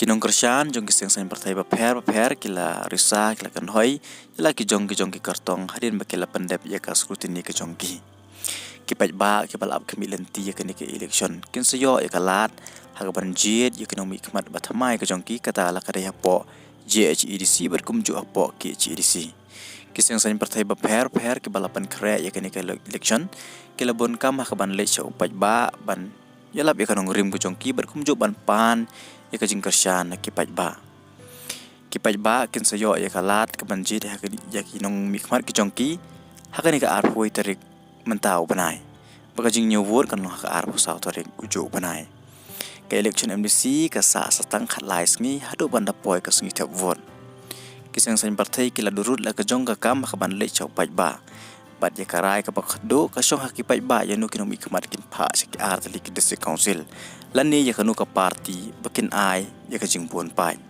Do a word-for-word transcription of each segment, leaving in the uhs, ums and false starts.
Ki nongkyrshan jong ki seng saiñ pyrthei bapher bapher ki la risa, ki la kynhoi ïa la ki jong ki jong ki kyrtong hadien ba ki la pyndep ïa ka scrutiny ka jong ki. Ki paidbah kiba la ap khmih lynti ïa kane ka election kin sa ïoh ïa ka lad ha kaban jied ïa ki nongmihkhmat ba thymmai ka jong ki, kata la ka dei hapoh J H A D C bad kumjuh hapoh K H A D C. Ki seng saiñ pyrthei bapher bapher kiba la pynkhreh ïa kane ka ele-, election ki la bun kam ha kaban leit sha u paidbah ban ïalap ïa ka nongrim ka jong ki bad kumjuh ban pan ïa ka jingkyrshan na ki paidbah. Ki paidbah kin sa ïoh ïa ka lad kaban jied ïa ki nongmihkhmat ki jong ki ha kane ka arphew tarik mynta u bnai, ba ka jingñiew vote kan long ha ka arphew saw tarik u juh u bnai. Ka election M D C ka sah sa tang khatlai sngi haduh ban da poi ka sngi thep vote. Ki seng saiñ pyrthei ki la durut la ka jong ka kam ha kaban leit sha u paidbah. Bad ïa ka rai kaba khatduh ka shong ha ki paidbah ïa no ki nongmihkhmat kin phah sha ki ar tylli ki district council lane ïa kano ka party ba kin ai ïa ka jingbun paid.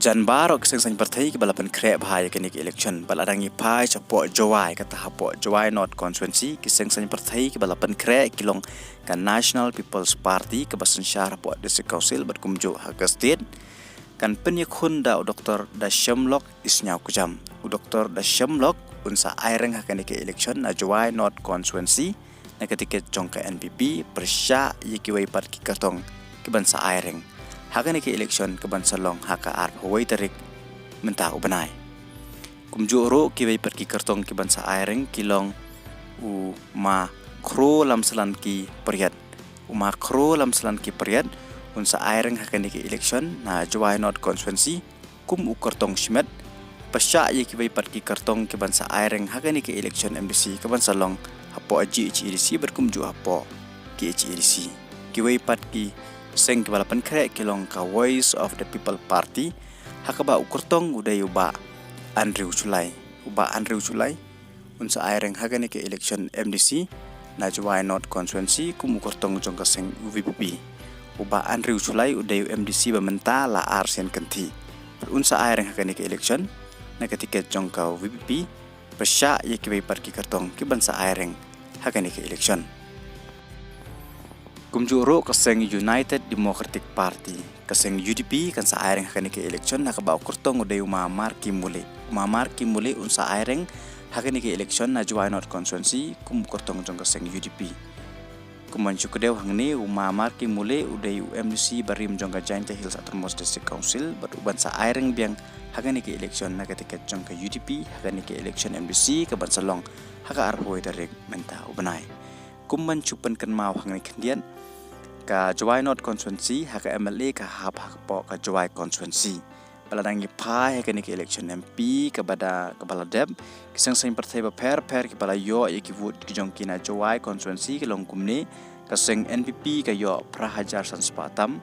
Jan baroh ki seng saiñ pyrthei kiba la pynkhreh bha ïa kane ka election, bad la dang ïa phai shapoh Jowai, kata hapoh Jowai North Constituency, ki seng saiñ pyrthei kiba la pynkhreh ki long ka National People's Party kaba synshar hapoh District Council bad kumjuh ha ka state, kan pynïakhun da u Doktor Dashiemlok Isniawkjam. U Doktor Dashiemlok un sa aireng ha kane ka election na Jowai North Constituency na ka tiket jong ka N P P pyrshah ïa kiwei pat ki kyrtong kiban sa aireng ha kane ka election kaban sa long ha ka arphew tarik mynta u bnai. Kumjuh ruh kiwei pat ki kyrtong kiban sa aireng ki long u Ma Khro Lamslan ki Pariat. U Ma Khro Lamslan ki Pariat un sa aireng ha kane ka election na Jowai North Constituency kum u kyrtong shimet, pyrshah ïa kiwei pat ki kyrtong kiban sa aireng ha kane ka election M D C kaban sa long hapoh J H A D C bad kumjuh hapoh K H A D C. Kiwei pat ki seng kiba la pynkhreh ki long ka Voice of the People Party, ha kaba u kyrtong u dei u Bah Andrew Shullai. U Bah Andrew Shullai un sa aireng ha kane ka election M D C na Jowai North Constituency kum u kyrtong jong ka seng U V P P. U Bah Andrew Shullai u dei u M D C ba mynta la ar sien kynthih. Un sa aireng ha kane ka election na ka tiket jong ka U V P P, pyrshah ïa kiwei pat ki kyrtong kiban sa aireng ha kane ka election. Kumjuh ruh ka seng United Democratic Party, ka seng U D P kan sa aireng ha kane ka election ha kaba u kyrtong u dei u Ma Marky Mule. U Ma Marky Mule un sa aireng ha kane ka election na Jowai North Constituency kum u kyrtong jong ka seng U D P. Kumban shu kdew hangne, u Ma Marky Mule u dei u M D C barim jong ka Jaintia Hills Autonomous District Council bad uban sa aireng biang ha kane ka election na ka tiket jong ka U D P ha kane ka election M D C kaban sa long ha ka arphew tarik mynta u bnai. Kumban shu pynkynmaw hangne khyndiat, ka Jowai North Constituency ha ka M L A ka hap hapoh ka Jowai Constituency. Ba la dang ïa phai ha kane ka election M P kaba da, kaba la dep, ki seng saiñ pyrthei bapher bapher kiba la ïoh ïa ki vote ki jong ki na Jowai Constituency ki long kumne: ka seng N P P ka ïoh phra hajar san spah tam,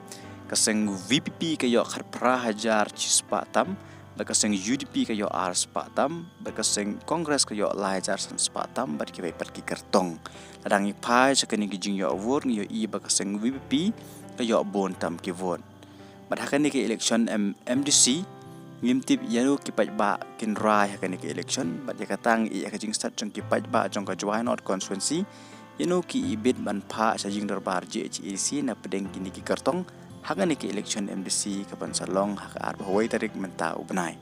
ka seng V P P ka ïoh khatphra hajar shi spah tam, bad ka seng U D P ka ïoh ar spah tam, bad ka seng Congress ka ïoh lai hajar san spah tam, bad kiwei pat ki kyrtong. La dang ïa phai sha kane ka jingïoh vote ngi ïohi ba ka seng V P P ka ïoh bun tam ki vote. Bad ha kane ka election M-, M D C, ngim tip ïano ki paidbah kin rai ha kane ka election, bad ïa kata ngi ïa ka jingstad jong ki paidbah jong ka Jowai North Constituency, ïano ki ibit ban phah sha jingdorbar J H A D C na pdeng kine ki kyrtong ha kane ka election M D C kaban sa long ha ka arphew tarik mynta u bnai.